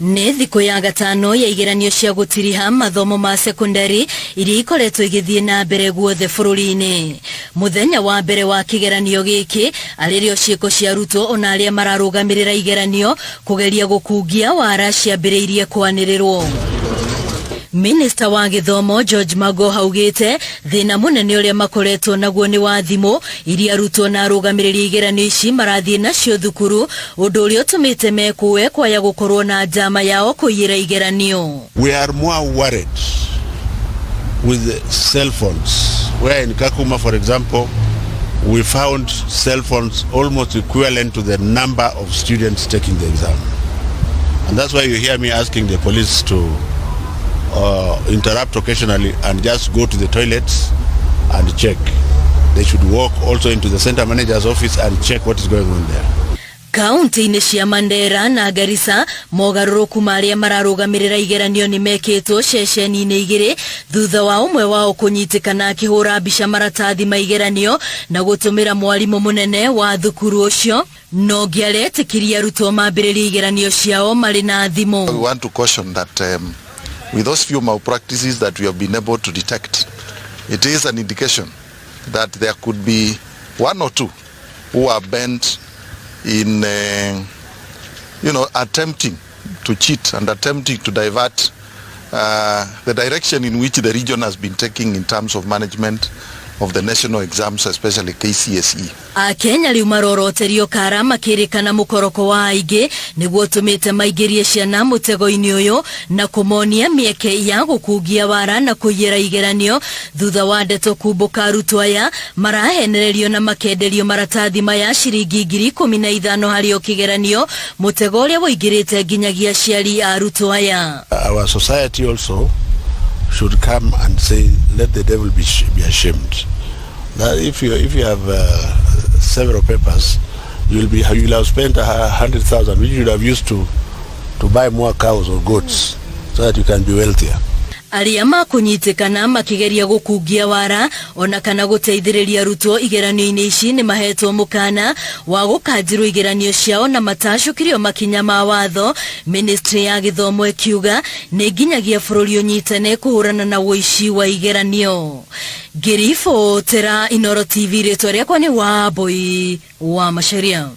Nĩ thikũ ya gatano ya igeranio cia gũtiriha mathomo ma sekondari iria ikoretwo igĩthiĩ na mbere guothe bũrũri-inĩ. Mũthenya wa mbere wa kĩgeranio gĩkĩ arĩ rĩo ciĩko cia arutwo ona arĩa mararũgamĩrĩra igeranio kũgeria gũkungia wara ciambĩrĩirie kwanĩrĩrwo. Minista wa gĩthomo George Magoha augĩte thĩna mũnene ũrĩa makoretwo naguo nĩ wa thimũ iria arutwo na arũgamĩrĩri igeranio ici marathiĩ nacio thukuru, ũndũ ũrĩa ũtũmĩte mekũe kwaya gũkorwo na njama yao kũiyĩra igeranio. We are more worried with the cell phones, where in Kakuma, for example, we found cell phones almost equivalent to the number of students taking the exam. And that's why you hear me asking the police to interrupt occasionally and just go to the toilets and check. They should walk also into the center manager's office and check what is going on there. Kaunti-inĩ cia Mandera na Garissa, mogarũrũku ma arĩa mararũgamĩrĩra igeranio nĩ mekĩtwo ceceni-inĩ igĩrĩ thutha wa ũmwe wao kũnyitĩkana akĩhũra mbica maratathi ma igeranio na gũtũmĩra mwarimũ mũnene wa thukuru ũcio, no ngĩaretĩkirie arutwo mambĩrĩrie igeranio ciao marĩ na thimũ. We want to caution that with those few malpractices that we have been able to detect, it is an indication that there could be one or two who are bent in attempting to cheat and attempting to divert the direction in which the region has been taking in terms of management of the national exams, especially KCSE. Akenya rĩu maroroterio kara makĩrĩkana mũkoroko wa aingĩ nĩguo ũtũmĩte maingĩrie ciana mũtego-inĩ ũyũ na kũmonia mĩeke ya gũkungia wara na kũiyĩra igeranio, thutha wa ndeto kumbũka arutwo aya marahenererio na makenderio maratathi maya ciringi 15,000 harĩ o kĩgeranio, mũtego ũrĩa woingĩrĩte nginyagia aciari a arutwo aya. Our society also should come and say, "Let the devil be ashamed." That if you have several papers, you will have spent 100,000, which you would have used to buy more cows or goats, so that you can be wealthier. Arĩa makũnyitĩkana makĩgeria gũkungia wara ona kana gũteithĩrĩria arutwo igeranio-inĩ ici nĩ mahetwo mũkana wa gũkanjĩrwo igeranio ciao na matacũkirio makinya ma watho. Ministry ya gĩthomo ĩkiuga nĩ nginyagia bũrũri ũnyitane kũhũrana na ũici wa igeranio. Ngĩribotera Inoro TV, rĩtwa rĩakwa nĩ Wambui wa Macharia.